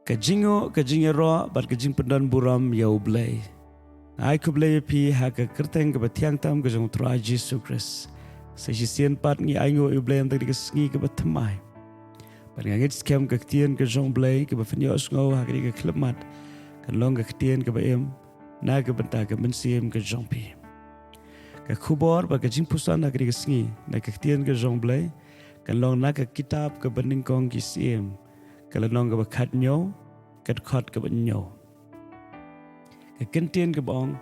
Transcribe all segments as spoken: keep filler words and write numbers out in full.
Ka jingnguh, ka jingïaroh bad ka jingpyndonburom ïa U Blei. Nga ai khublei ïa phi ha ka kyrteng kaba thiang tam ka jong U Trai Jisu Khrist. Sa shisien pat ngi ainguh ïa U Blei na kane ka sngi kaba thymmai. Bad nga ngeit skhem ka ktien ka jong U Blei kaba phin ïohsngew ha kane ka khyllipmat kan long ka ktien kaba im na ka bynta ka mynsiem ka jong phi. Ka khubor bad ka jingpuson ha kane ka sngi na ka ktien ka jong U Blei kan long na ka kitab Kaba Nyngkong ki Syiem, ka lynnong kaba khathynñiew, ka dkhot kaba hynñiew. Ka kyntien kaba ong: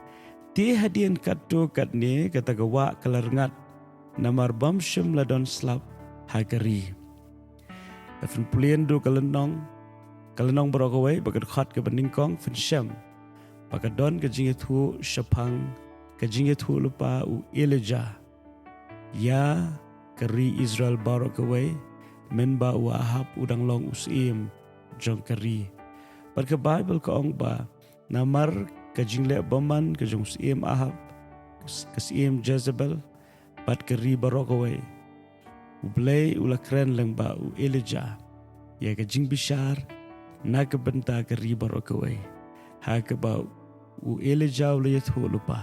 Te hadien katto katne kata ka wah ka la rngat, namar bym shym la don slap ha ka ri. Lada phin pule naduh ka lynnong, ka lynnong baroh kawei bad ka dkhot kaba nyngkong, phin shem ba ka don ka jingïathuh shaphang ka jingïathuhlypa u Elijah ïa ka ri Israel baroh kawei, mynba u Ahab u dang long u syiem jong ka ri. Bad ka Baibl ka ong ba namar ka jingleh bymman ka jong u syiem Ahab, ka syiem Jezebel, bad ka ri baroh kawei, U Blei u la kren lyngba u Elijah ïa ka jingbishar na ka bynta ka ri baroh kawei, ha kaba u Elijah u la ïathuhlypa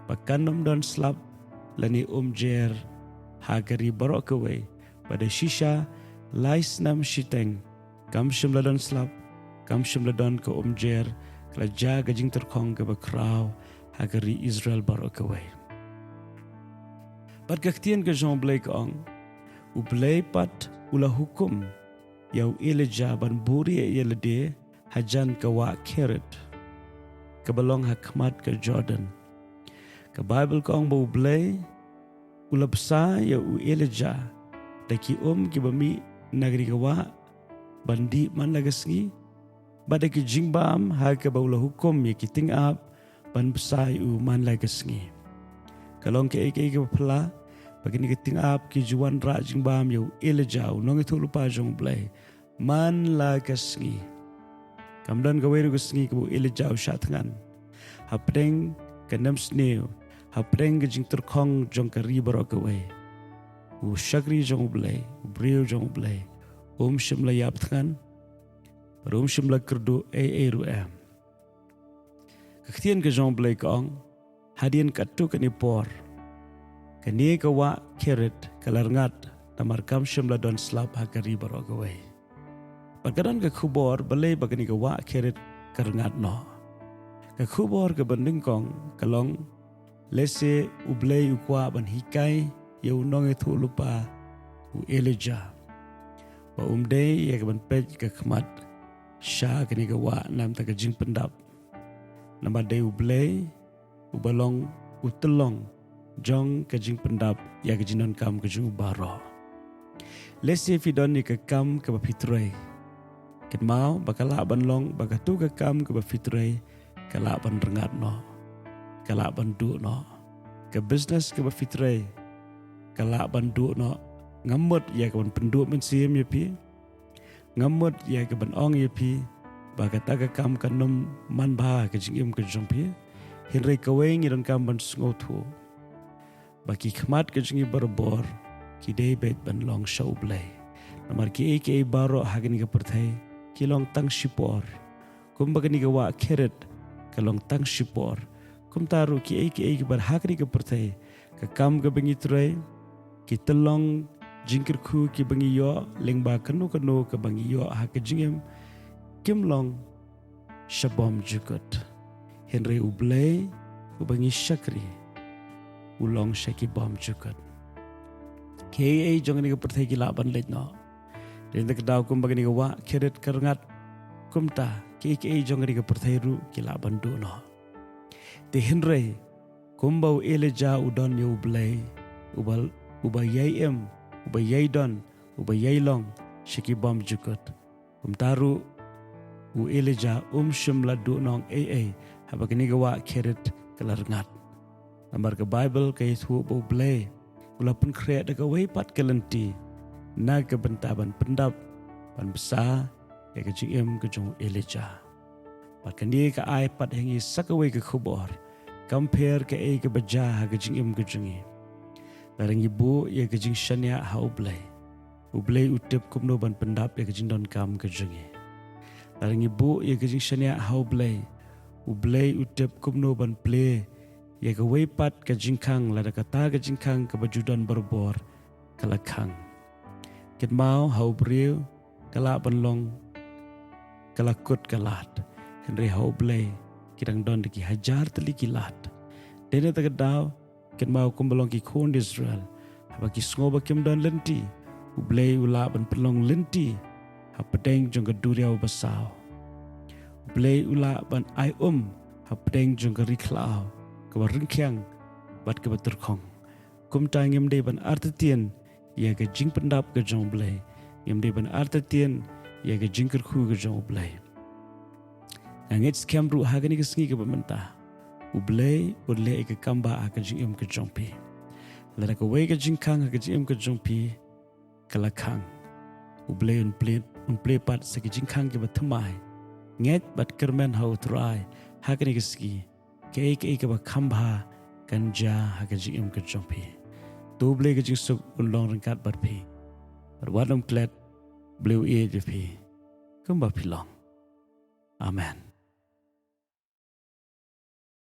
ba kan ym don slap lane umjer ha ka ri baroh kawei, ba da shisha lai snem shiteng kam shym la don slap, kam shym la don ka umjer, ka la jia ka jingtyrkhong kaba khraw ha ka ri Israel baroh kawei. Bad ka ktien ka jong U Blei ka ong: U Blei pat u la hukum ïa u Elijah ban buhrieh ïa lade hajan ka wah Kerith, kaba long ha khmat ka Jordan. Ka Baibl ka ong ba U Blei u la bsa ïa u Elijah da ki um kiba mih na kane ka wah ban dih man la ka sngi, bad da ki jingbam ha kaba u la hukum ïa ki tyngab ban bsa ïa u man la ka sngi. Ka long kaei kaei kaba phylla ba kine ki tyngab ki ju wanrah jingbam ïa u Elijah u nongïathuhlypa jong U Blei man la ka sngi. Kam don kawei ruh ka sngi kaba u Elijah u shah thngan hapdeng ka nemsniew, hapdeng ka jingtyrkhong jong ka ri baroh kawei. U shakri jong U Blei, u briew jong U Blei, um shym la ïap thngan, bad um shym la kyrduh ei ei ruh em. Ka ktien ka jong U Blei ka ong: Hadien katto katne por, kane ka wah Kerith ka la rngat, namar kam shym la don slap ha ka ri baroh kawei. Bad ka don ka khubor balei ba kane ka wah Kerith ka rngat noh. Ka khubor kaba nyngkong ka long, lehse U Blei u kwah ban hikai ïa u nongïathuhlypa u Elijah ba um dei ïa ka ban peit ka khmat sha kane ka wah na ka bynta ka jingpyndap. Namar dei U Blei uba long u tyllong jong ka jingpyndap ïa ka jingdonkam ka jong u baroh. Lehse phi don ïa ka kam kaba phi trei, kynmaw ba ka lah ban long ba kato ka kam kaba phi trei ka lah ban rngat noh, ka lah ban duh noh. Ka business kaba phi trei ka lah ban duh noh. Ngam mut ïa ka ban pynduh mynsiem ïa phi, ngam mut ïa ka ban ong ïa phi ba kata ka kam kan ym man bha ha ka jingim ka jong phi. Hynrei kawei ngi donkam ban sngewthuh ba ki khmat ka jong ngi barabor ki dei beit ban long sha U Blei. Namar kiei kiei baroh ha kane ka pyrthei ki long tang shipor. Kumba kane ka wah Kerith ka long tang shipor, kumta ruh kiei kiei kiba ha kane ka pyrthei, ka kam kaba ngi trei, ki tyllong jingkyrkhu kiba ngi ïoh lyngba kano kano kaba ngi ïoh ha ka jingim, kim long sha bymjukut. Hynrei U Blei uba ngi shakri u long sha ki bymjukut. Kiei kiei jong kane ka pyrthei ki lah ban leit noh. Dei na kata ka daw kumba kane ka wah Kerith ka rngat, kumta kiei kiei jong kane ka pyrthei ruh ki lah ban duh noh. Te hynrei kumba u Elijah u don ïa U Blei uba, uba ïai im, uba ïai don, uba ïai long sha ki bymjukut, kumta ruh u Elijah um shym la duh noh ei ei haba kane ka wah Kerith ka la rngat. Namar ka Baibl ka ïathuh ba U Blei u la pynkhreh da kawei pat ka lynti na ka bynta ban pyndap, ban bsa ïa ka jingim ka jong u Elijah. Bad kane ka ai pat ha ngi sa kawei ka khubor, kam pher kaei kaba jia ha ka jingim ka jong ngi, lada ngi buh ïa ka jingshaniah ha U Blei, U Blei u tip kumno ban pyndap ïa ka jingdonkam ka jong ngi. Lada ngi buh ïa ka jingshaniah ha U Blei, U Blei u tip kumno ban plie ïa kawei pat ka jingkhang, lada kata ka jingkhang kaba ju don barabor ka la khang. Kynmaw, ha u briew ka lah ban long ka la kut ka lad, hynrei ha U Blei ki dang don da ki hajar tylli ki lad. Dei na kata ka daw, kynmaw kumba long ki khun Israel, haba ki sngew ba kim don lynti, U Blei u lah ban pynlong lynti hapdeng jong ka duriaw basaw. U Blei u lah ban ai um hapdeng jong ka ri khlaw kaba ryngkhiang bad kaba tyrkhong. Kumta ngim dei ban artatien ïa ka jingpyndap ka jong U Blei, ngim dei ban artatien ïa ka jingkyrkhu ka jong U Blei. Nga ngeit skhem ruh ha kane ka sngi kaba mynta, U Blei un leh ïa ka kam ba ha ka jingim ka jong phi. Lada kawei ka jingkhang ha ka jingim ka jong phi ka la khang, U Blei un plie, un plie pat sa ki jingkhang kiba thymmai. Ngeit bad kyrmen ha U Trai ha kane ka sngi, kaei kaei kaba kham bha kan jia ha ka jingim ka jong phi. To U Blei ka jingsuk un long ryngkat bad phi. Bad wat nym klet, U Blei u ïeit ïa phi kumba phi long. Amen.